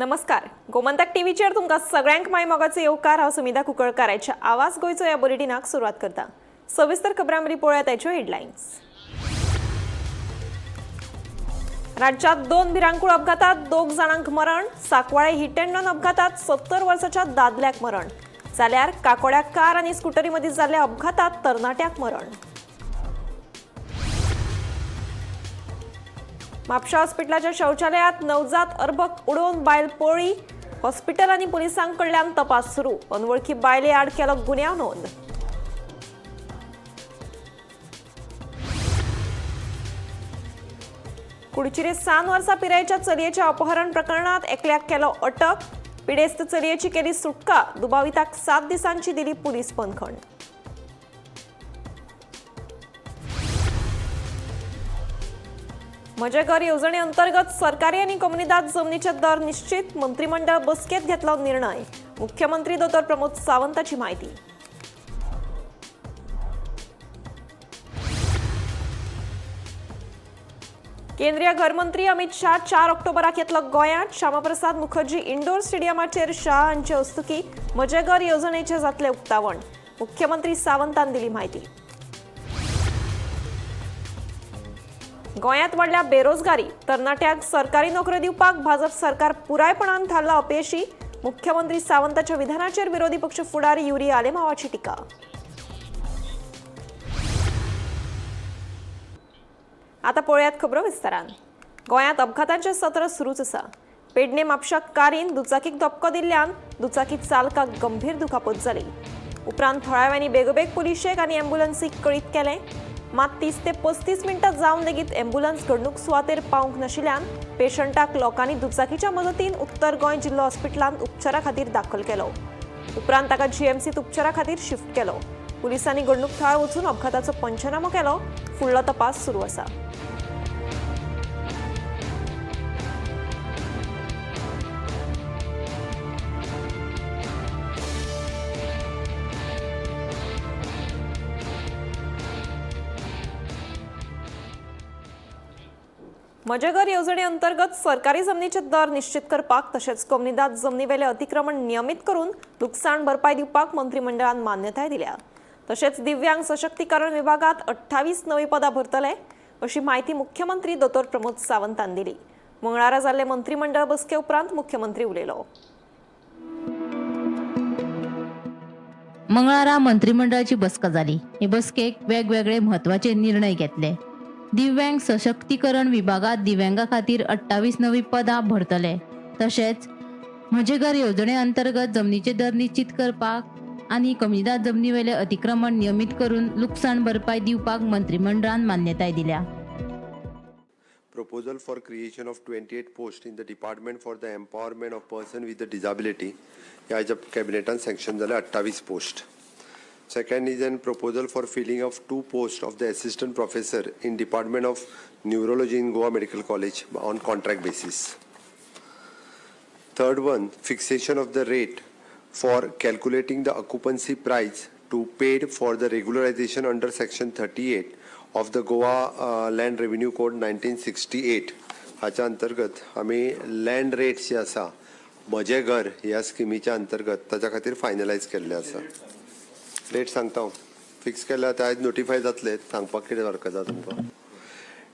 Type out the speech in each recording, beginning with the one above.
नमस्कार, गोमंतक टीव्हीचेर तुमकां सगळ्यांक माय मोगाचो येवकार. हांव सुमिता कुंकळकाराच्या आवाज गोंयचो ह्या बुलेटिनाक सुरवात करता. सविस्तर खबरां मदीं पळोवया ताच्यो हेडलायन्स. राज्यात दोन भिरांकूळ अपघातात दोग जाणांक मरण. साकवाळे हिट अँड रन अपघातात 70 वर्साच्या दादल्याक मरण, जाल्यार काकोड्या कार आनी स्कुटरी मदीं जाल्ल्या अपघातात तरणाट्याक मरण. म्हापशा हॉस्पिटलाच्या शौचालयात नवजात अर्भक उडोवन बायल पळ्ळी. हॉस्पिटल आनी पुलिसां कडल्यान तपास सुरू. अनवळखी बायले आड केलो गुन्यांव नोंद. कुडचिरे 7 वर्सां पिरायेच्या चलयेच्या अपहरण प्रकरणात एकल्याक केलो अटक. पिडेस्त चलयेची केली सुटका. दुबाविताक 7 दिसांची दिली पुलीस बंदखण. म्हजें घर येवजणे अंतर्गत सरकारी आनी कोमुनिदाद जमनीचे दर निश्चित. मंत्रिमंडळ बसकेत घेतलो निर्णय. मुख्यमंत्री दोतोर प्रमोद सावंताची माहिती. केंद्रीय घरमंत्री अमित शाह 4 ऑक्टोबराक येतलो गोंयांत. श्यामाप्रसाद मुखर्जी इंडोर स्टेडियमाचेर शाह हांचे हस्तुकी म्हजें घर येवजणेचें जातलें उक्तावण. मुख्यमंत्री सावंतान दिली माहिती. गोंयांत वाडल्या बेरोजगारी. तरणाट्यांक सरकारी नोकऱ्यो दिवपाक भाजप सरकार पुरायपणान थारला अपेशी. मुख्यमंत्री सावंताच्या विधानाचेर विरोधी पक्ष फुडारी युरी आलेमावाची टिका. आता पळोवयात खबरो विस्तारान. गोंयांत अपघातांचें सत्र सुरूच आसा. पेडणे म्हापशा कारीन दुचाकीक धपको दिल्ल्यान दुचाकी चालकाक गंभीर दुखापत जाली. उपरांत थळाव्यांनी बेगोबेग पुलिशेक आनी एम्ब्युलन्सीक कळीत केलें. मात 30 ते 35 मिनटां जावन लेगीत एम्ब्युलन्स घडणूक सुवातेर पावंक नाशिल्ल्यान पेशंटाक लोकांनी दुचाकीच्या मदतीन उत्तर गोंय जिल्लो हॉस्पिटलांत उपचारा खातीर दाखल केलो. उपरांत ताका जीएमसीत उपचारा खातीर शिफ्ट केलो. पुलिसांनी घडणूक थळार वचून अपघाताचो पंचनामो केलो. फुडलो तपास सुरू आसा. म्हजें घर येवजणे अंतर्गत सरकारी जमनीचे दर निश्चित करपाक तशेंच कोमुनिदाद जमनीवेले अतिक्रमण नियमीत करून लुकसाण भरपाय दिवपाक मंत्रिमंडळान मान्यताय दिल्या. तशेंच दिव्यांग सशक्तीकरण विभागात 28 नवी पदां भरतले अशी माहिती मुख्यमंत्री दोतोर प्रमोद सावंतान दिली. मंगळारा जाल्ले मंत्रिमंडळ बसके उपरांत मुख्यमंत्री उलयलो. मंगळारा मंत्रिमंडळाची बसका जाली. हे बसकेक वेगवेगळे म्हत्वाचे निर्णय घेतले. दिव्यांग सशक्तीकरण विभागात दिव्यांगा खातीर 28 नवी पदां भरतले. तशेंच म्हजें घर येवजणे अंतर्गत जमनीचे दर निश्चित करपाक आनी कोमुनिदाद जमनीवेले अतिक्रमण नियमीत करून लुकसाण भरपाय दिवपाक मंत्रिमंडळान मान्यताय दिल्या. Proposal for creation of 28 posts in the Department for the Empowerment of Person with a Disability. ह्या हेच्या कॅबिनेटान सँक्शन जाले 28 post. Second is an proposal for filling of 2 post of the assistant professor in Department of Neurology in Goa Medical College on contract basis. Third one, fixation of the rate for calculating the occupancy price to paid for the regularization under section 38 of the Goa Land Revenue Code 1968. हाच्या अंतर्गत आमी land rates जे आसा म्हजें घर ह्या स्किमीच्या अंतर्गत ताच्या खातीर फायनलायज केल्ले आसा. रेट सांगता हांव, फिक्स केल्या, ते आयज नोटिफाय जातले. सांगपाक कितें हरकत आसा तुमकां?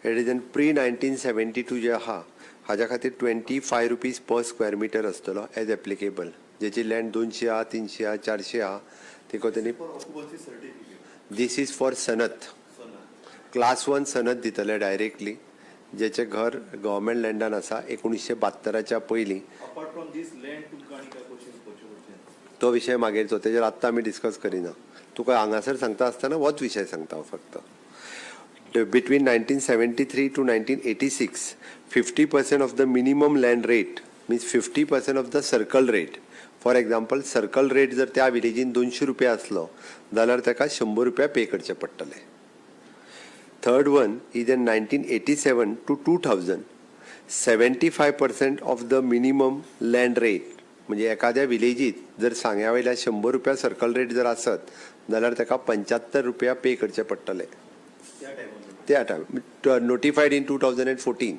It is an pre 1972 जे आहा हाज्या खातीर ₹25 per square meter आसतलो एज एप्लिकेबल. जेची लँड 200 आहा, 300 आहा, 400 आहा, तिका तेणी this is for सनत, क्लास 1 सनद दितले डायरेक्टली जेचें घर गव्हर्मेंट लँडान आसा 1972च्या पयलीं. अपार्ट फ्रॉम these land तुमकां आनी काय क्वेश्चन करचे पडचे? तो विशय मागीरचो, तेजेर आत्तां आमी डिस्कस करिना. तुका हांगासर सांगता आसतना होच विशय सांगता हांव फक्त. Between 1973 to 1986, 50% of the minimum land rate, means 50% of the circle rate. For example, circle rate जर त्या विलेजीन 200 रुपया आसलो जाल्यार ताका 100 रुपया पे करचे पडटले. Third one is in 1987 to 2000, 75% of the minimum land rate. म्हणजे एखाद्या विलेजीत जर सांग्या वयल्या 100 रुपया सर्कल रेट जर आसत जाल्यार ताका 75 रुपया पे करचे पडटले. त्या टायमार? त्या time notified in 2014.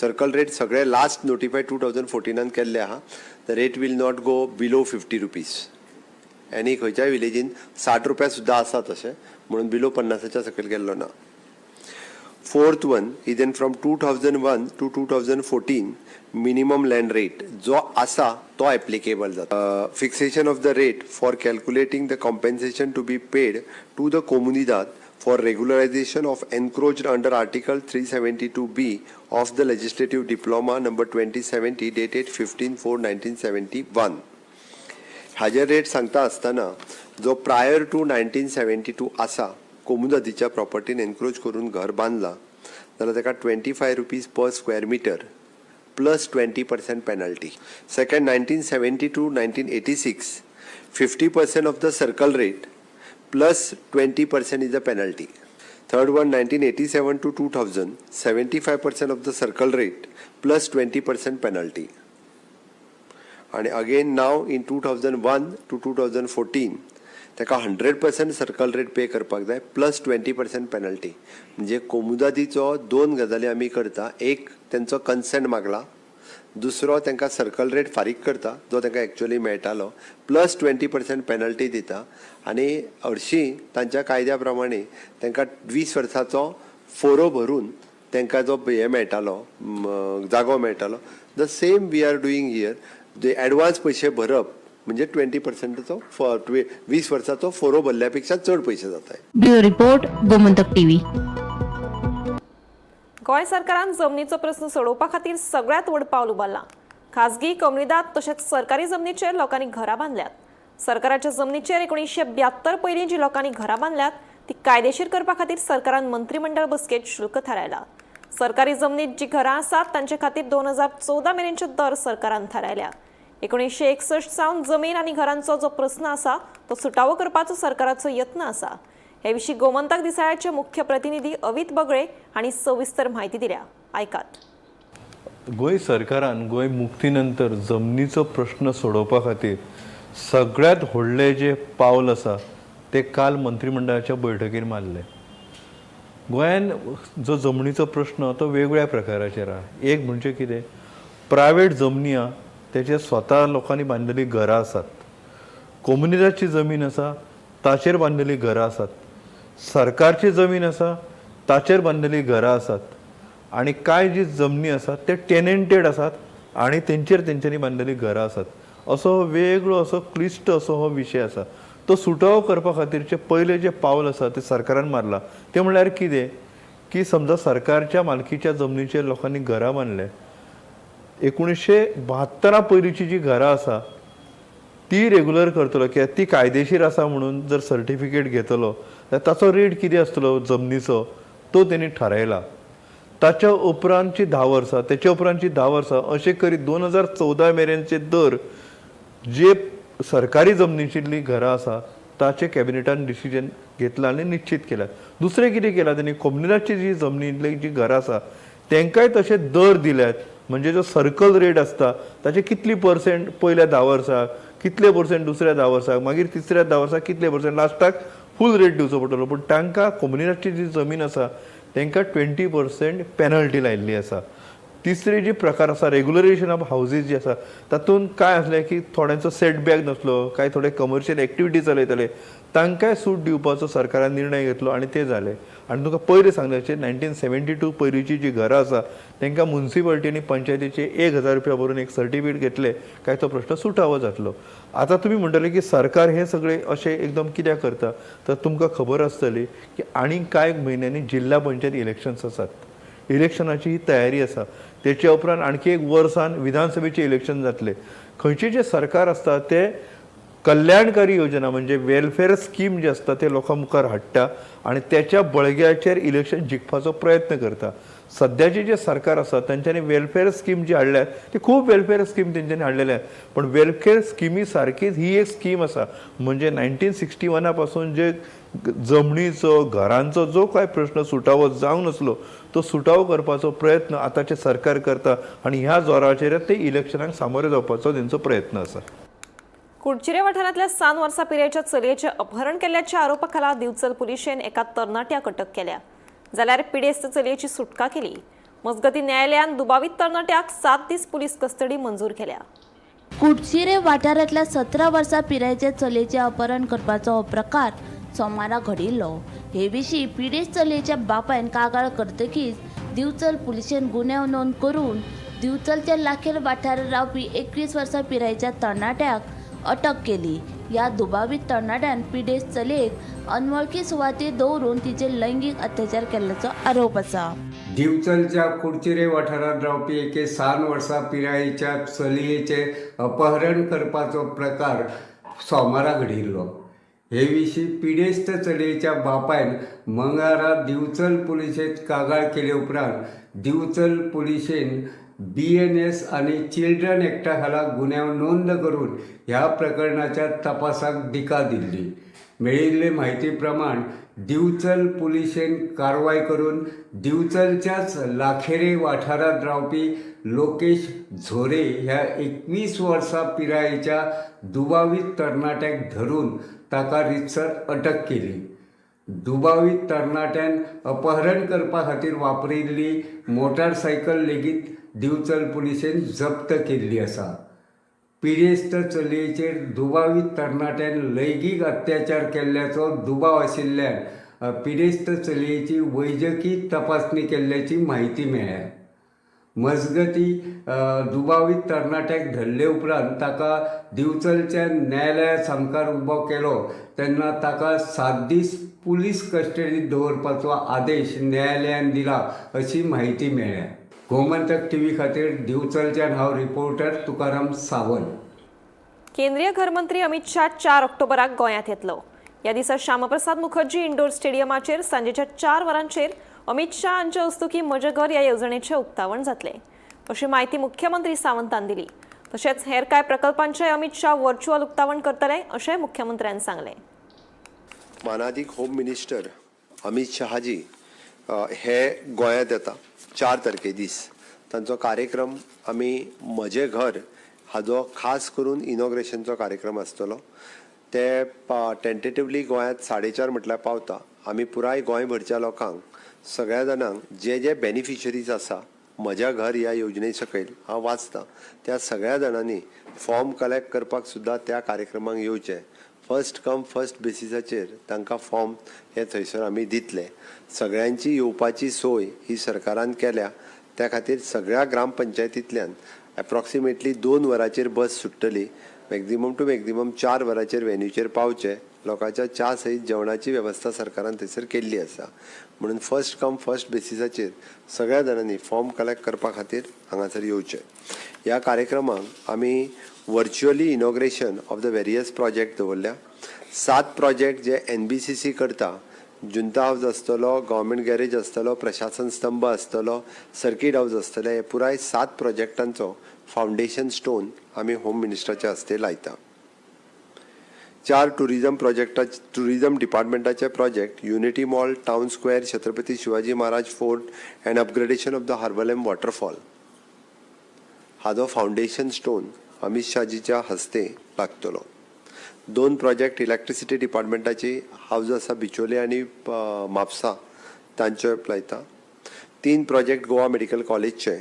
Circle rate सगळे लास्ट नोटिफाय 2014नान केल्ले आहा. The rate will not go below ₹50. आनी खंयच्याय विलेजीन 60 रुपया सुद्दां आसा तशें म्हणून बिलो 50च्या सकयल गेल्लो ना. Fourth one is then from 2001 to 2014 minimum land rate जो आसा तो एप्लिकेबल जाता. Fixation of the rate for calculating the compensation to be paid to the Comunidade for regularization of encroached under Article 372B of the Legislative Diploma number 2070 dated 15/4/1971. हाजेर rate सांगता आसतना जो prior to 1972 आसा, कोमुदादीच्या प्रॉपर्टीन encroach करून घर बांदलां जाल्यार ताका ₹25 per square meter plus 20% penalty. Second, 1970 to 1986, 50% of the circle rate plus 20% is a penalty. Third one, 1987 to 2000, 75% of the circle rate plus 20% penalty. आणि again now in 2001 to 2014 ताका 100% circle rate pay करपाक जाय plus 20% penalty. म्हणजे कोमुदादीचो दोन गजाली आमी करता. एक, तेंचो कन्सेंट मागला. दुसरो, तांकां सर्कल रेट फारीक करता जो तांकां एक्चुअली मेळटालो, प्लस 20% पेनल्टी दिता. आनी हरशीं तांच्या कायद्या प्रमाणे तांकां 20 वर्साचो फोरो भरून तांकां जो हें मेळटालो, जागो मेळटालो, the same we are doing here. J advance पयशे भरप म्हणजे 20%चो, 20 वर्साचो फोरो भरल्या पेक्षा चड पयशे जाताय. Bureau report, Gomantak TV. Goa सरकारान जमनीचो प्रस्न सोडोवपा खातीर सगळ्यांत व्हड पावल उबारलां. खाजगी, कोमुनिदाद तशेंच सरकारी जमनीचेर लोकांनी घरां बांदल्यात. सरकाराच्या जमनीचेर 1972 पयलीं जी लोकांनी घरां बांदल्यात ती कायदेशीर करपा खातीर सरकारान मंत्रीमंडळ बसकेत शुल्क थारायला. सरकारी जमनीत जी घरां आसात तांचे खातीर 2014 मेरेनचे दर सरकारान थारायल्या. 1961 सावन जमीन आनी घरांचो जो प्रस्न आसा तो सुटावो करपाचो सरकाराचो यत्न आसा. हे विशीं गोमंतक दिसाळ्याचे मुख्य प्रतिनिधी अवित बगळे हांणी सविस्तर म्हायती दिल्या, आयकात. गोंय सरकारान गोंय मुक्ती नंतर जमनीचो प्रश्न सोडोवपा खातीर सगळ्यांत व्हडलें जें पावल आसा तें काल मंत्रीमंडळाच्या बैठकीर मारलें. गोंयान जो जमनीचो प्रश्न तो वेगवेगळ्या प्रकाराचेर आहा. एक म्हणजे कितें, प्रायवेट जमनी आहा, तेचेर स्वता लोकांनी बांदिल्लीं घरां आसात. कोमुनिदादची जमीन आसा, ताचेर बांदिल्लीं घरां आसात. सरकारची जमीन आसा, ताचेर बांदिल्लीं घरां आसात. आनी कांय जी जमनी आसात ते टेनेंटेड आसात आनी तेंचेर तेंच्यांनी बांदिल्लीं घरां आसात. असो हो वेगळो असो क्लिश्ट असो हो विशय आसा. तो सुटावो करपा खातीरचें पयलें जें पावल आसा तें सरकारान मारलां. तें म्हणल्यार कितें की समजा सरकारच्या मालकीच्या जमनीचेर लोकांनी घरां बांदले, 1972 पयलींची जी घरां आसा ती रेगुलर करतलो कित्याक ती कायदेशीर आसा म्हणून जर सर्टिफिकेट घेतलो जाल्यार ताचो रेट कितें आसतलो जमनीचो तो तेणी थारायला. ताच्या उपरांतची 10 वर्सां, तेच्या उपरांतची 10 वर्सां, अशें करीत 2014 मेरेनचे दर जे सरकारी जमनीचेरलीं घरां आसा ताचे कॅबिनेटान डिसिजन घेतलां आनी निश्चीत केलां. दुसरें कितें केलां तेणी, कोमुनिदादची जी जमनींतली जी घरां आसा तेंकांय तशे दर दिल्यात. म्हणजे जो सर्कल रेट आसता ताचे कितली पर्सेंट पयल्या 10 वर्साक, कितले पर्सेंट दुसऱ्या 10 वर्साक, मागीर तिसऱ्या 10 वर्साक कितले पर्सेंट, लास्टाक फूल रेट दिवचो पडटलो. पूण तांकां कोमुनिदादची जी जमीन आसा तांकां 20% पेनल्टी लायिल्ली आसा. तिसरी जी प्रकार आसा, रेगुलरायझेशन ऑफ हावजीस जी आसा, तातूंत काय आसलें की थोड्यांचो सेटबॅक नासलो, कांय थोडे कमर्शियल एक्टिविटी चलयताले, तांकांय सूट दिवपाचो सरकारान निर्णय घेतलो आनी ते जाले. आनी तुमकां पयलीं सांगल्याचे 1972 पयलींची जी घरां आसा तांकां मुन्सिपालिटी आनी पंचायतीचे 1000 रुपया भरून एक सर्टिफिकेट घेतले काय तो प्रश्न सुटावो जातलो. आतां तुमी म्हणटले की सरकार हे सगळे अशें एकदम कित्याक करता, तर तुमकां खबर आसतली की आनीक कांय म्हयन्यांनी जिल्हा पंचायत इलेक्शन्स आसात. इलेक्शनाची ही तयारी आसा. तेच्या उपरांत आणखी एक वर्सान विधानसभेचे इलेक्शन जातले. खंयचे जे सरकार आसता ते कल्याणकारी योजना म्हणजे वेलफेअर स्कीम जे आसता ते लोकां मुखार हाडटा आनी त्याच्या बळग्याचेर इलेक्शन जिखपाचो प्रयत्न करता. सद्याचे जे सरकार आसा तेंच्यांनी वेलफेअर स्कीम जी हाडल्यात ती खूब वेलफेअर स्कीम तेंच्यांनी हाडलेले आहात, पण वेलफेअर स्किमी सारकीच ही एक स्कीम आसा. म्हणजे 1961 पासून जे जमनीचो, घरांचो जो काय प्रश्न सुटावो जावंक नासलो तो सुटावो करपाचो प्रयत्न आतांचें सरकार करता आनी ह्या जोराचेर ते इलेक्शनाक सामोरे जावपाचो तेंचो प्रयत्न आसा. कुडचिरे वाठारांतल्या 7 वर्सां पिरायेच्या चलयेचें अपहरण केल्ल्याच्या आरोपा खाला दिवचल पुलिशेन एका तरणाट्याक अटक केल्या, जाल्यार पिडेस्त चलयेची सुटका केली. मजगतीं न्यायालयान दुबावीत तरणाट्याक 7 दीस पुलीस कस्टडी मंजूर केल्या. कुडचिरे वाठारांतल्या 17 वर्सां पिरायेच्या चलयेचें अपहरण करपाचो हो प्रकार सोमारा घडिल्लो. हे विशीं पिडेस्त चलयेच्या बापायन कागाळ करतकीच दिवचल पुलिशेन गुन्यांव नोंद करून दिवचलच्या लाखेर वाठारांत रावपी 21 वर्सां पिरायेच्या तरणाट्याक अटक केली. ह्या दुबावीत तरणाट्यान पिडेस्त चलयेक अनवळखी सुवातेर दवरून तिचेर लैंगीक अत्याचार केल्ल्याचो आरोप आसा. दिवचलच्या कुडचिरे वाठारांत रावपी एके 7 वर्सां पिरायेच्या चलयेचें अपहरण करपाचो प्रकार सोमारा घडिल्लो. हे विशीं पिडेस्त चलयेच्या बापायन मंगळारा दिवचल पुलिशेंत कागाळ केले उपरांत दिवचल पुलिशेन बीएनएस आनी चिल्ड्रन एक्टा खाला गुन्यांव नोंद करून ह्या प्रकरणाच्या तपासाक दिका दिल्ली. मेळिल्ले म्हायती प्रमाण दिवचल पुलिशेन कारवाय करून दिवचलच्याच लाखेरे वाठारांत रावपी लोकेश झोरे ह्या 21 वर्सां पिरायेच्या दुबावीत तरणाट्याक धरून ताका रितसर अटक केली. दुबावीत तरणाट्यान अपहरण करपा खातीर वापरिल्ली मोटारसायकल लेगीत दिवचल पुलिशेन जप्त केल्ली आसा. पिडेस्त चलयेचेर दुबावीत तरणाट्यान लैंगीक अत्याचार केल्ल्याचो दुबाव आशिल्ल्यान पिडेस्त चलयेची वैजकी तपासणी केल्ल्याची म्हायती मेळ्ळ्या. मजगती, दुबावीत तरणाट्याक धरले उपरांत ताका दिवचलच्या न्यायालया सामकार उबो केलो तेन्ना ताका 7 दीस पुलीस कस्टडीत दवरपाचो आदेश न्यायालयान दिला अशी म्हायती मेळ्ळ्या. गोमंतक टीव्ही खातीर दिवचलच्यान हांव रिपोर्टर तुकाराम सावंत. केंद्रीय घरमंत्री अमित शाह 4 ऑक्टोबराक गोंयांत येतलो. ह्या दिसा श्यामाप्रसाद मुखर्जी इंडोर स्टेडियमाचेर सांजेच्या 4 वरांचेर अमित शाह हांच्या हस्तुकीं म्हजें घर ह्या येवजणेचें उक्तावण जातलें, अशी म्हायती मुख्यमंत्री सावंतान दिली. तशेंच हेर कांय प्रकल्पांचें अमित शाह व्हर्च्युअल उक्तावण करतले, अशें मुख्यमंत्र्यान सांगलें. मानादीक होम मिनिस्टर अमित शहाजी हे गोंयांत येता 4 तारखे दीस. तांचो कार्यक्रम आमी म्हजें घर हाजो खास करून इनॉग्रेशनचो कार्यक्रम आसतलो. ते टेंटेटिवली गोंयांत 4:30 म्हटल्यार पावता. आमी पुराय गोंयभरच्या लोकांक, सगळ्या जाणांक, जे जे बेनिफिशरीज आसा म्हज्या घर ह्या योजने सकयल, हांव वाचतां, त्या सगळ्या जाणांनी फॉर्म कलेक्ट करपाक सुद्दां त्या कार्यक्रमाक येवचें. फर्स्ट कम फर्स्ट बेसिसाचेर तांकां फॉर्म हे थंयसर आमी दितले. सगळ्यांची येवपाची सोय ही सरकारान केल्या. त्या खातीर सगळ्या ग्रामपंचायतींतल्यान एप्रॉक्सिमेटली 2 वरांचेर बस सुट्टली. मॅक्झिमम टू मॅक्झिमम 4 वरांचेर वेन्यूचेर पावचे. लोकांच्या च्या सयत जेवणाची वेवस्था सरकारान थंयसर केल्ली आसा. म्हणून फर्स्ट कम फर्स्ट बेसिसाचेर सगळ्या जाणांनी फॉर्म कलेक्ट करपा खातीर हांगासर येवचें. ह्या कार्यक्रमाक आमी virtually inauguration of the various project दवरल्या. सात प्रोजेक्ट जे एनबीसीसी करता, जुंता हावज आसतलो, गव्हर्मेंट गॅरेज आसतलो, प्रशासन स्तंभ आसतलो, सर्कीट हावज आसतले, हे पुराय सात प्रोजेक्टांचो फावंडेशन स्टोन आमी होम मिनिस्टराच्या हस्ते लायता. चार टुरिझम प्रोजेक्टा, टुरिझम डिपार्टमेंटाचे project, unity mall, town square, Chhatrapati Shivaji Maharaj fort and upgradation of the Harvalem waterfall हाजो फावंडेशन स्टोन अमित शहाजीच्या हस्ते लागतलो. दोन प्रोजेक्ट इलेक्ट्रिसिटी डिपार्टमेंटाची हावज आसा बिचोले आनी म्हापसा, तांचो लायता. तीन project Goa medical college,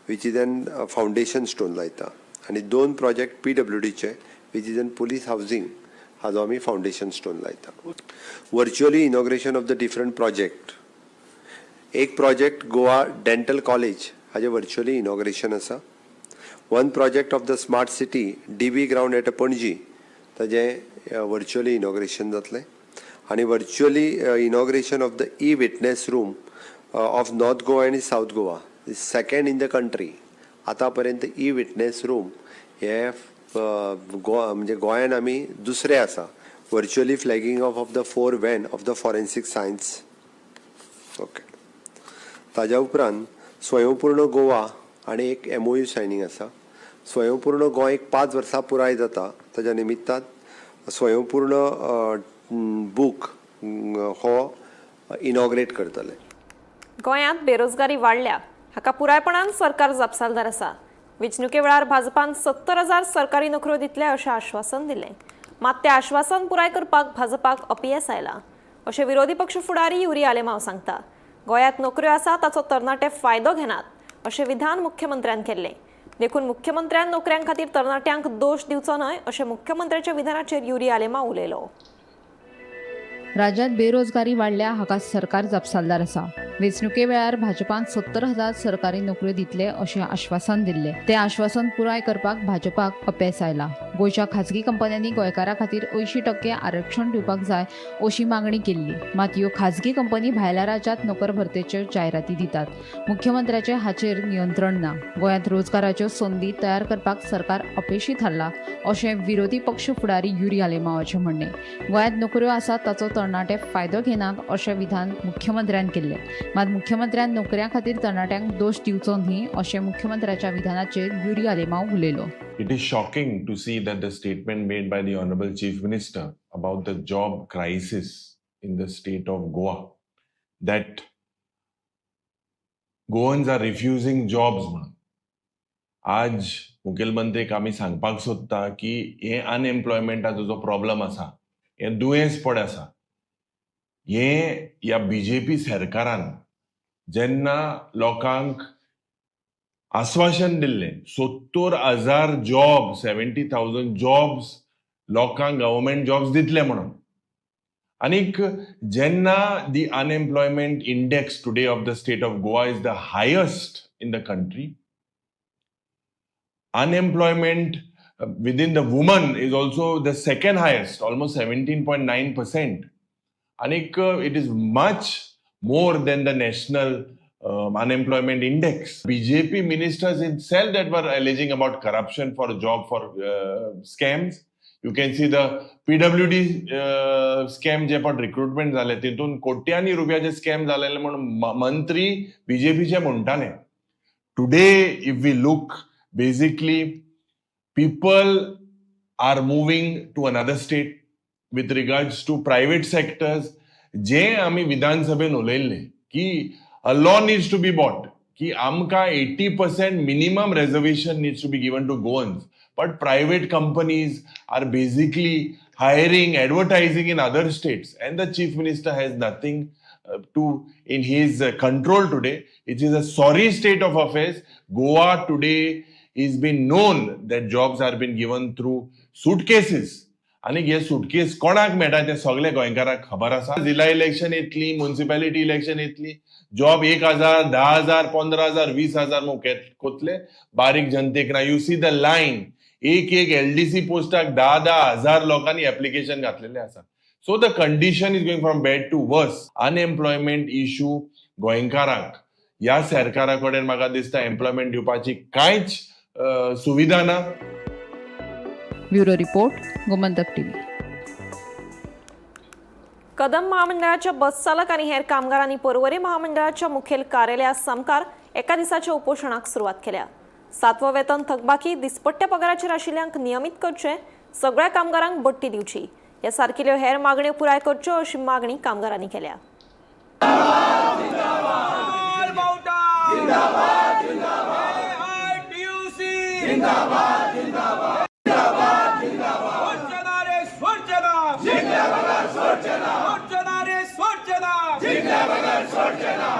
which is an foundation stone लायता आनी दोन प्रोजेक्ट पीडब्ल्यूडीचे, which is an police housing, हाजो आमी फावंडेशन स्टोन लायता. Virtually inauguration of the different project, एक प्रोजेक्ट गोवा डेंटल कॉलेज हाजें व्हर्च्युअली इनॉग्रेशन आसा. One project of the smart city DB ground at Panaji, ताजें व्हर्च्युअली इनॉग्रेशन जातलें आनी virtually inauguration of the e witness room of North Goa आनी South Goa, second in the country. आतां पर्यंत E witness room हे गोवा, म्हणजे गोंयान आमी दुसरे आसा. Virtually flagging off of the four van of the forensic science. Okay, ताज्या उपरांत स्वयंपूर्ण गोवा आनी एक एमओयू सायनींग आसा. स्वयंपूर्ण गोंय एक 5 वर्सां पुराय जाता, ताज्या निमित्तान स्वयंपूर्ण बूक हो इनॉग्रेट करतले. गोंयांत बेरोजगारी वाडल्या, हाका पुरायपणान सरकार जापसालदार आसा. वेंचणुके वेळार भाजपान 70,000 सरकारी नोकऱ्यो दितले अशें आश्वासन दिलें, मात तें आश्वासन पुराय करपाक भाजपाक अपयस आयलां, अशें विरोधी पक्ष फुडारी युरी आलेमाव सांगता. गोंयांत नोकऱ्यो आसा ताचो तरणाटे फायदो घेनात अशें विधान मुख्यमंत्र्यान केल्लें. देखून मुख्यमंत्र्यान नोकऱ्यां खातीर तरणाट्यांक दोश दिवचो न्हय अशें मुख्यमंत्र्याच्या विधानाचेर युरी आलेमांव उलयलो. राज्यांत बेरोजगारी वाडल्या हाका सरकार जापसालदार आसा. वेंचणुके वेळार भाजपान 70,000 सरकारी नोकऱ्यो दितले अशें आश्वासन दिल्लें. तें आश्वासन पुराय करपाक भाजपाक अपेस आयला. गोंयच्या खाजगी कंपन्यांनी गोंयकारां खातीर 80% आरक्षण दिवपाक जाय अशी मागणी केल्ली. मात ह्यो खाजगी कंपनी भायल्या राज्यांत नोकर भरतेच्यो जायराती दितात. मुख्यमंत्र्याचें हाचेर नियंत्रण ना. गोंयांत रोजगाराच्यो संदी तयार करपाक सरकार अपेशी थारला अशें विरोधी पक्ष फुडारी युरी आलेमांवाचें म्हणणें. गोंयांत नोकऱ्यो आसात ताचो तरणाटे फायदो घेनात अशें विधान मुख्यमंत्र्यान केल्लें. मात मुख्यमंत्र्यान नोकऱ्यां खातीर तरणाट्यांक दोश दिवचो न्ही अशें मुख्यमंत्र्याच्या विधानाचेर युरी आलेमांव उलयलो. It is shocking to see that the statement made by the Honorable Chief Minister about the job crisis in the state of Goa, that Goans are refusing jobs म्हणून. आज मुखेलमंत्रीक आमी सांगपाक सोदता की हे अनएम्प्लॉयमेंटाचो जो प्रॉब्लम आसा, हें दुयेंस पड आसा. हें ह्या बीजेपी सरकारान जेन्ना लोकांक आस्वासन दिल्लें 70,000 जॉब, 70,000 जॉब्स लोकांक गव्हर्मेंट जॉब्स दितले म्हणून, आनीक जेन्ना the unemployment index today of the state of Goa is the highest in the country, unemployment within the women is also the second highest, almost 17.9%. आनीक it is much more than the national unemployment index. BJP ministers itself that were alleging about corruption for job for scams. You can see the PWD scam जे पण recruitment जाले, तितून कोट्यांनी रुपयाचे scam जालेले म्हणून मंत्री बीजेपीचे म्हणटाले. Today if we look, basically people are moving to another state with regards to private sectors. जे आमी विधानसभेन उलयल्ले की a law needs to be brought की आमकां 80% minimum reservation needs to be given to Goans, but private companies are basically hiring, advertising in other states, and the chief minister has nothing to in his control today. It is a sorry state of affairs. Goa today is been known that jobs are been given through suitcases. आनी हे suitcase कोणाक मेळटा तें सगळे गोंयकारांक खबर आसा. जिल्हा इलेक्शन येतली, म्युनिसिपॅलिटी इलेक्शन येतली, जॉब 1,000, 10,000, 15,000, 20,000 कोतले बारीक जनतेक ना. You see the line, एक एक एलडीसी पोस्टाक 10-10 हजार लोकांनी एप्लिकेशन घातलेले आसा. So the condition is going from bad to worse. Unemployment issue गोंयकारांक ह्या सरकारा कडेन म्हाका दिसता एम्प्लॉयमेंट दिवपाची कांयच सुविधा ना. Bureau report, Gomantak TV. Kadamba महामंडळाच्या बस चालक आनी हेर कामगारांनी पर्वरी महामंडळाच्या मुखेल कार्यालया सामकार एका दिसाच्या उपोशणाक सुरवात केल्या. सातवो वेतन थकबाकी, दिसपट्ट्या पगाराचेर आशिल्ल्यांक नियमीत करचे, सगळ्या कामगारांक बडटी दिवची, ह्या सारकिल्यो हेर मागण्यो पुराय करच्यो अशी मागणी कामगारांनी केल्या. जिंदाबाद जिंदाबाद, जिंदाबाद जिंदाबाद जिंदाबाद रे सोडचेना, सोडचेना रे सोडचेना,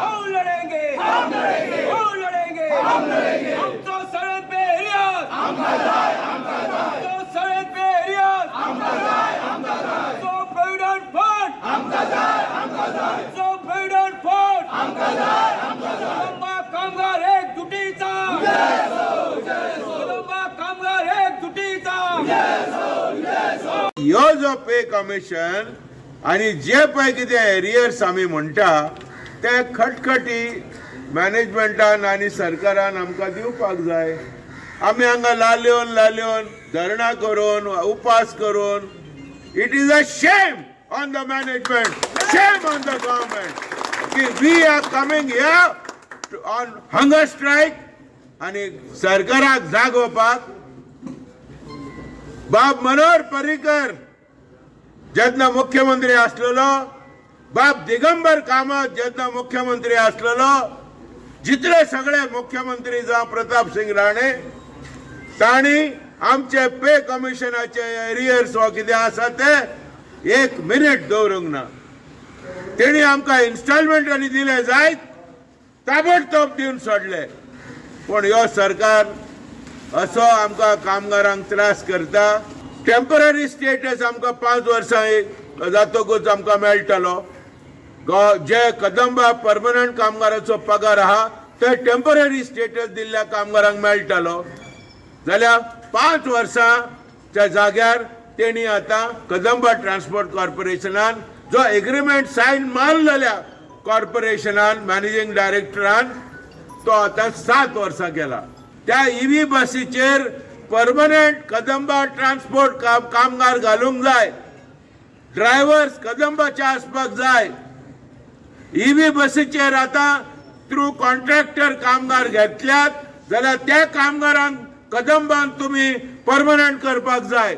हम लढेंगे, हम लढेंगे, हम लढेंगे, हम लढेंगे. आमचो सगळ्यात पे एरियाज, आमचो सगळ्यात पे एरियाज, आमचो प्रोव्हिडंट फंड, आमचो प्रोव्हिडंट फंड. कदंबा कामगार एकजुटीचा, कदंबा कामगार एकजुटीचा. ह्यो जो पे कमिशन आणि जे पळय कितें एरियर्स आमी म्हणटा ते खटखटी मॅनेजमेंटान आनी सरकारान आमकां दिवपाक जाय. आमी हांगा लाल्योन लाल्योन धरणां करून, उपास करून, it is a shame on the management, shame on the government की we are coming here on hunger strike आनी सरकाराक जागोवपाक. बाब मनोहर पर्रीकर जेन्ना मुख्यमंत्री आसलेलो, बाब दिगंबर कामत जेन्ना मुख्यमंत्री आसलेलो, जितले सगळे मुख्यमंत्री जावं प्रताप सिंग राणे, तांणी आमचे पे कमिशनाचे एरियर्स वा कितें आसा ते एक मिनीट दवरूंक ना. तेणी आमकां इन्स्टॉलमेंटांनी दिले जायत, ताबडतोब दिवन सोडले. पूण ह्यो सरकार असो आमकां कामगारांक त्रास करता. टेम्पररी स्टेटस आमकां 5 वर्सां जातकूच आमकां मेळटलो. जे कदंबा परमनंट कामगाराचो पगार आहा ते टेम्पररी स्टेटस दिल्ल्या कामगारांक मेळटलो. जाल्यार 5 वर्सांच्या जाग्यार तेणी आतां कदंबा ट्रान्सपोर्ट कॉर्पोरेशनान जो एग्रीमेंट सायन मारलेल्या कॉर्पोरेशनान मॅनेजींग डायरेक्टरान तो आतां 7 वर्सां केला. त्या ईव्ही बसीचेर परमनंट कदंबा ट्रान्सपोर्ट कामगार घालूंक जाय, ड्रायव्हर्स कदंबाचे आसपाक जाय. ईव्ही बसीचेर आतां थ्रू कॉन्ट्रॅक्टर कामगार घेतल्यात जाल्यार त्या कामगारांक कदंबान तुमी परमनंट करपाक जाय.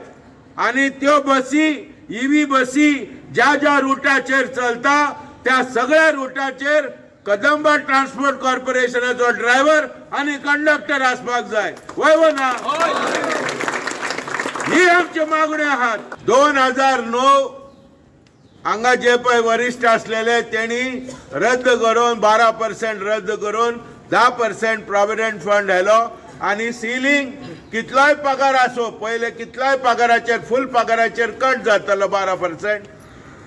आनी त्यो बसी ईव्ही बसी ज्या ज्या रुटाचेर चलता त्या सगळ्या रुटाचेर कदंबा ट्रान्सपोर्ट कॉर्पोरेशनाचो ड्रायव्हर आनी कंडक्टर आसपाक जाय. वय वो ना? ही आमच्यो मागण्यो आहात. 2009 हांगा जे पळय वरिश्ठ आसलेले तेणी रद्द करून 12% रद्द करून 10% प्रॉविडंट फंड हायलो आनी सिलींग कितलोय पगार आसो पयले कितलोय पगाराचेर फूल पगाराचेर कट जातालो 12%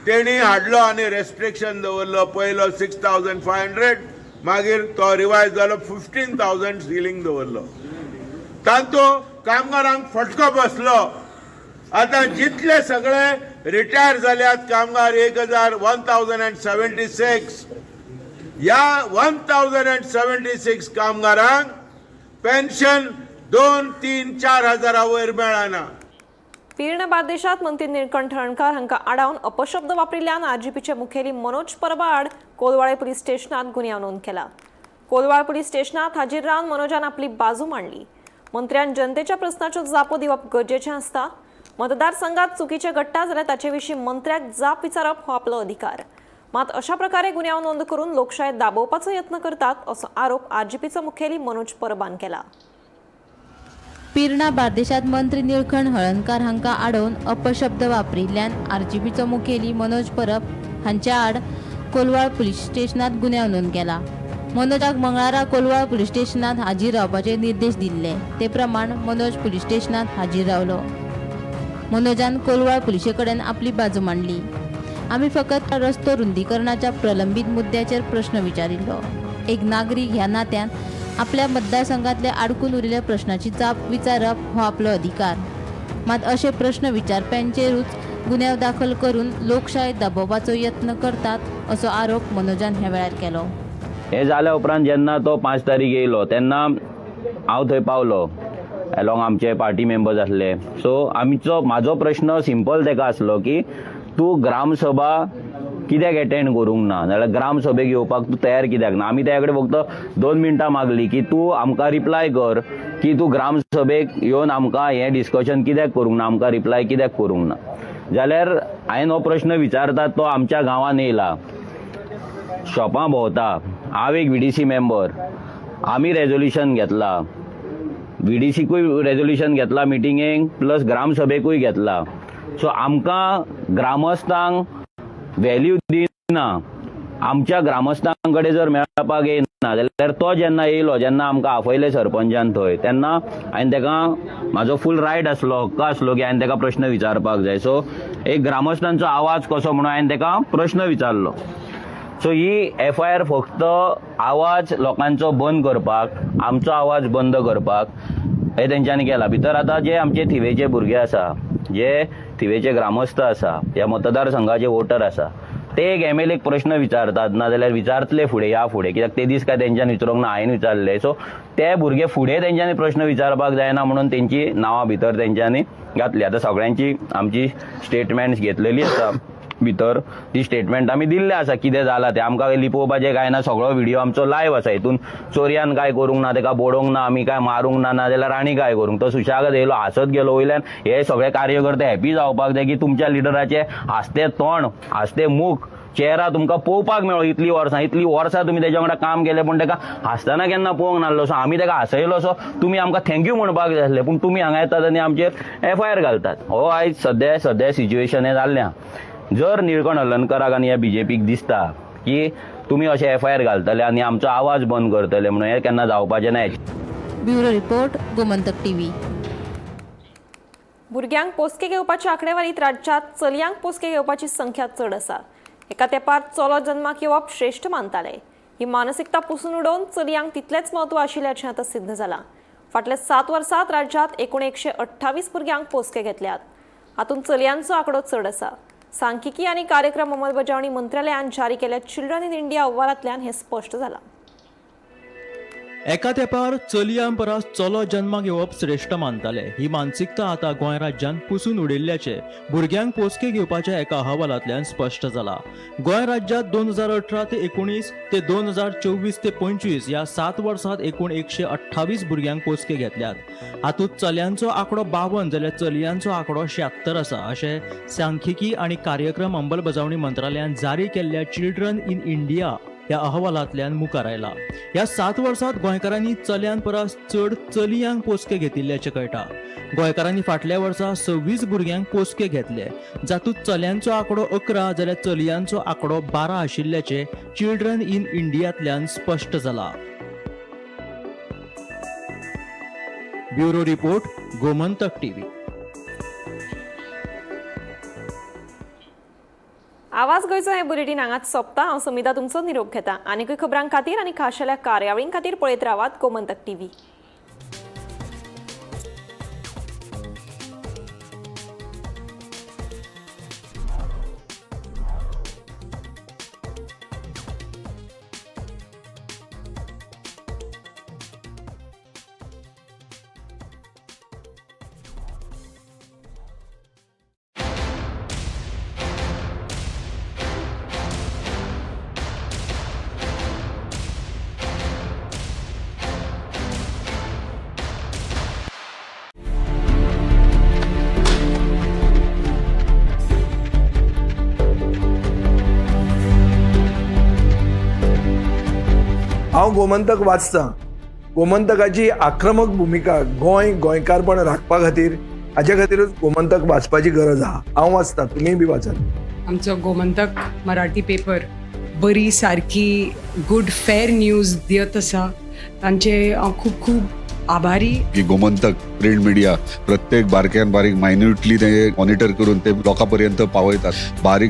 तेणी हाडलो आनी रेस्ट्रिक्शन दवरलो. पयलो 6,500, मागीर तो रिवायज जालो 15,000 सिलींग दवरलो. तांतूत कामगारांक फटको बसलो. आतां जितले सगळे रिटायर जाल्यात कामगार 1,076, ह्या 1,076 कामगारांक पेन्शन 2, 3, 4 हजारा वयर मेळना. पीर्ण बार्देशात मंत्री निळकंठ हळर्णकार हांकां आडावन अपशब्द वापरिल्ल्यान आरजीपीचे मुखेली मनोज परबा आड कोलवाळे पुलीस स्टेशनात गुन्यांव नोंद केला. कोलवाळ पुलीस स्टेशनात हाजीर रावन मनोजान आपली बाजू मांडली. मंत्र्यान जनतेच्या प्रस्नाच्यो जापो दिवप गरजेचें आसता. मतदारसंघात चुकीचें घडटा जाल्यार ताचे विशीं मंत्र्याक जाप विचारप हो आपलो अधिकार. मात अशा प्रकारे गुन्यांव नोंद करून लोकशाय दाबोवपाचो यत्न करतात असो आरोप आरजीपीचो मुखेली मनोज परबान केला. पिर्णा बार्देशात मंत्री निळकंठ हळर्णकार हांकां आडोवन अपशब्द वापरिल्ल्यान आरजीपीचो मुखेली मनोज परब हांच्या आड कोलवाळ पुलीस स्टेशनात गुन्यांव नोंद केला. मनोजाक मंगळारा कोलवाळ पुलीस स्टेशनात हाजीर रावपाचे निर्देश दिल्ले. ते प्रमाण मनोज पुलीस स्टेशनात हाजीर रावलो. मनोजान कोलवाळ पुलिशे कडेन आपली बाजू मांडली. आमी फकत रस्तो रुंदीकरणाच्या प्रलंबीत मुद्द्याचेर प्रश्न विचारिल्लो. एक नागरीक ह्या नात्यान आपल्या मतदारसंघातल्या आडकून उरिल्ल्या प्रश्नाची जाप विचारप हो आपलो अधिकार. मात अशे प्रश्न विचारप्यांचेरूच गुन्यांव दाखल करून लोकशाय दाबोवपाचो यत्न करतात असो आरोप मनोजान ह्या वेळार केलो. हें जाल्या उपरांत जेन्ना तो 5 तारीख येयलो तेन्ना हांव थंय पावलो एलॉंग आमचे पार्टी मेंबर्स आसले. सो आमचो म्हाजो प्रश्न सिंपल तेका आसलो की तूं ग्रामसभा कित्याक एटेंड करूंक ना, नाल्यार ग्रामसभेक येवपाक तूं तयार कित्याक ना. आमी त्या कडेन फक्त 2 मिनटां मागली की तूं आमकां रिप्लाय कर की तूं ग्रामसभेक येवन आमकां हें डिस्कशन कित्याक करूंक ना, आमकां रिप्लाय कित्याक करूंक ना. जाल्यार हांवें हो प्रश्न विचारता तो आमच्या गांवांत येयला, शॉपां भोंवता. हांव एक VDC member, आमी रेजोल्युशन घेतला, VDCकूय रेजोल्युशन घेतला मिटिंगेक, प्लस ग्रामसभेकूय घेतला. सो आमकां ग्रामस्थांक व्हॅल्यू दिना. आमच्या ग्रामस्थां कडेन जर मेळपाक येयना जाल्यार तो जेन्ना येयलो, जेन्ना आमकां आपयलें सरपंचान थंय, तेन्ना हांवें तेका म्हाजो फूल रायट आसलो, हक्क आसलो की हांवें तेका प्रश्न विचारपाक जाय. सो एक ग्रामस्थांचो आवाज कसो म्हणून हांवें तेका प्रश्न विचारलो. सो ही FIR फक्त आवाज लोकांचो बंद करपाक, आमचो आवाज बंद करपाक हे तेंच्यांनी केला. भितर आतां जे आमचे थिवेचे भुरगे आसा, जे थिवेचे ग्रामस्थ आसा, ह्या मतदारसंघाचे वोटर आसा, ते एक MLA प्रश्न विचारतात ना जाल्यार विचारतले फुडें ह्या फुडें, कित्याक ते दीस काय तेंच्यांनी विचारूंक ना, हांवें विचारले. सो ते भुरगे फुडें तेंच्यांनी प्रश्न विचारपाक जायना म्हणून तेंची नांवां भितर तेंच्यांनी घातली. आतां सगळ्यांची आमची स्टेटमेंट्स घेतलेली आसा भितर, ती स्टेटमेंट आमी दिल्ले आसा कितें जालां तें. आमकां लिपोवपाचें कांय ना, सगळो व्हिडियो आमचो लायव आसा. हितून चोरयान कांय करूंक ना, तेका बडोवंक ना, आमी कांय मारूंक ना, नाजाल्यार आनी कांय करूंक. तो सुशागत येयलो, हांसत गेलो. वयल्यान हे सगळे कार्यकर्ते हॅपी जावपाक जाय की तुमच्या लिडराचे हांसते तोंड, हांसते मुख, चेहरा तुमकां पळोवपाक मेळ्ळो. इतलीं वर्सां, इतलीं वर्सां तुमी तेज्या वांगडा काम केलें पूण तेका हांसतना केन्ना पळोवंक नासलो. सो आमी तेका हांसयलो. सो तुमी आमकां thank you म्हणपाक जाय आसलें, पूण तुमी हांगा येतात आनी आमचेर FIR घालतात. हो आयज सद्या सद्या सिच्युएशन हें जाल्लें आहा. जर निळकंठ हळर्णकराक आनी ह्या बीजेपीक दिसता की तुमी अशें एफआयआर घालतले आनी आमचो आवाज बंद करतले म्हणून, हें केन्ना जावपाचें ना. Bureau report, Gomantak TV. भुरग्यांक पोसके घेवपाच्या आंकडेवारीत राज्यांत चलयांक पोसके घेवपाची संख्या चड आसा. एका तेंपार चलो जन्माक येवप श्रेश्ठ मानताले. ही मानसिकता पुसून उडोवन चलयांक तितलेंच म्हत्व आशिल्ल्याचें आतां सिद्ध जालां. फाटल्या 7 वर्सांत राज्यांत एकूण 128 भुरग्यांक पोसके घेतल्यात. हातूंत चलयांचो आंकडो चड आसा. सांख्यिकी आनी कार्यक्रम अंमलबजावणी मंत्रालयान जारी केल्ल्या चिल्ड्रन इन इंडिया अहवालांतल्यान हें स्पश्ट जालां. एका तेंपार चलयां परस चलो जन्माक येवप श्रेश्ठ मानताले. ही मानसिकता आतां गोंय राज्यान पुसून उडयल्ल्याचें भुरग्यांक पोसके घेवपाच्या एका अहवालांतल्यान स्पश्ट जाला. गोंय राज्यांत 2018 ते 19 ते 2024 ते 25 ह्या 7 वर्सांत एकूण 128 भुरग्यांक पोसके घेतल्यात. हातूंत चल्यांचो आंकडो 52 जाल्यार चलयांचो आंकडो 76 आसा, अशें सांख्यिकी आनी कार्यक्रम अंमलबजावणी मंत्रालयान जारी केल्ल्या चिल्ड्रन इन इंडिया ह्या अहवालांतल्यान मुखार आयला. ह्या 7 वर्सांत गोंयकारांनी चल्यां परस चड चलयांक पोसके घेतिल्ल्याचें कळटा. गोंयकारांनी फाटल्या वर्सा 26 भुरग्यांक पोसके घेतले, जातूंत चल्यांचो आंकडो 11 जाल्यार चलयांचो आंकडो 12 आशिल्ल्याचें चिल्ड्रन इन इंडियांतल्यान स्पश्ट जाला. Bureau report, Gomantak TV. आवाज गोंयचो हें बुलेटीन हांगाच सोंपता. हांव समिता तुमचो निरोप घेता. आनीकूय खबरां खातीर आनी खाशेल्या कार्यावळीं खातीर पळयत रावात गोमंतक टीव्ही. हांव गोमंतक वाचतां. गोमंतकाची आक्रमक भुमिका गोंय गोंयकारपण राखपा खातीर, हाच्या खातीरूच गोमंतक वाचपाची गरज आहा. हांव वाचतां, तुमीय बी वाचात. आमचो गोमंतक मराठी पेपर बरी सारकी गुड फेर न्यूज दियत आसा, तांचे हांव खूब खूब आभारी. की गोमंतक प्रिंट मिडिया प्रत्येक बारक्यान बारीक मायन्युटली ते मॉनिटर करून ते लोकां पर्यंत पावयतात. बारीक